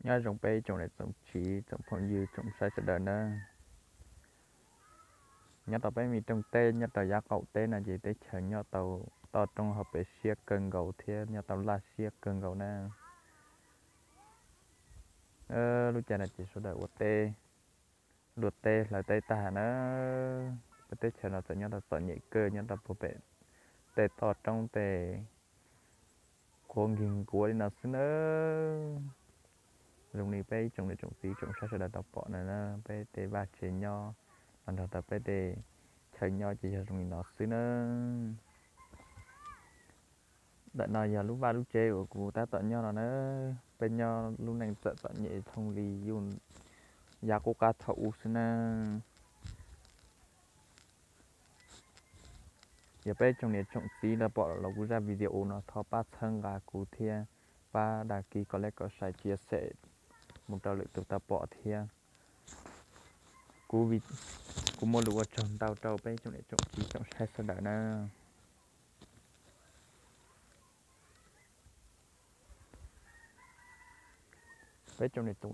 Nyob zoo peb tsoom niam tsoom txiv tsoom phooj ywg tsoom saib sawv daws nawb. Nyob rau peb me rooj teb nyob rau yav qaum teb no ces teb chaws nyob tau toj roob hauv pes siab kawg nkaus thiab nyob tau laj siab kawg nkaus na. Lub caij no ces sawv daws ua teb, luaj teb hlawv teb tag na. Peb teb chaws no txawm nyob rau txom nyem kawg nyob rau puag pem tej toj roob tej qhuav nkig nkuav li no xwb nawb. Zoo li peb ib tsoom niam tsoom txiv tsoom saib sawv daws tau pom no, peb tej vaj tsev nyob los nrog rau peb tej chaw nyob ces yog zoo li no xwb nawb. Ntawm no yog lub vaj lub tsev uas kuv tab tom nyob no na. Peb nyob lub neej txawm txom nyem thooj li yus yav qub qab thaum ub xwb na. Yog peb tsoom niam tsoom txiv tau pom los kuv zaj video no thov pab txhawb nqa kuv thiab pab dag kis kom lej kom sai cia xem mus rau lwm tus tau pom thiab. Kuv muaj lus ua tsaug ntau rau peb tsoom niam tsoom txiv tsoom saib sawv daws na. Peb tsoom niam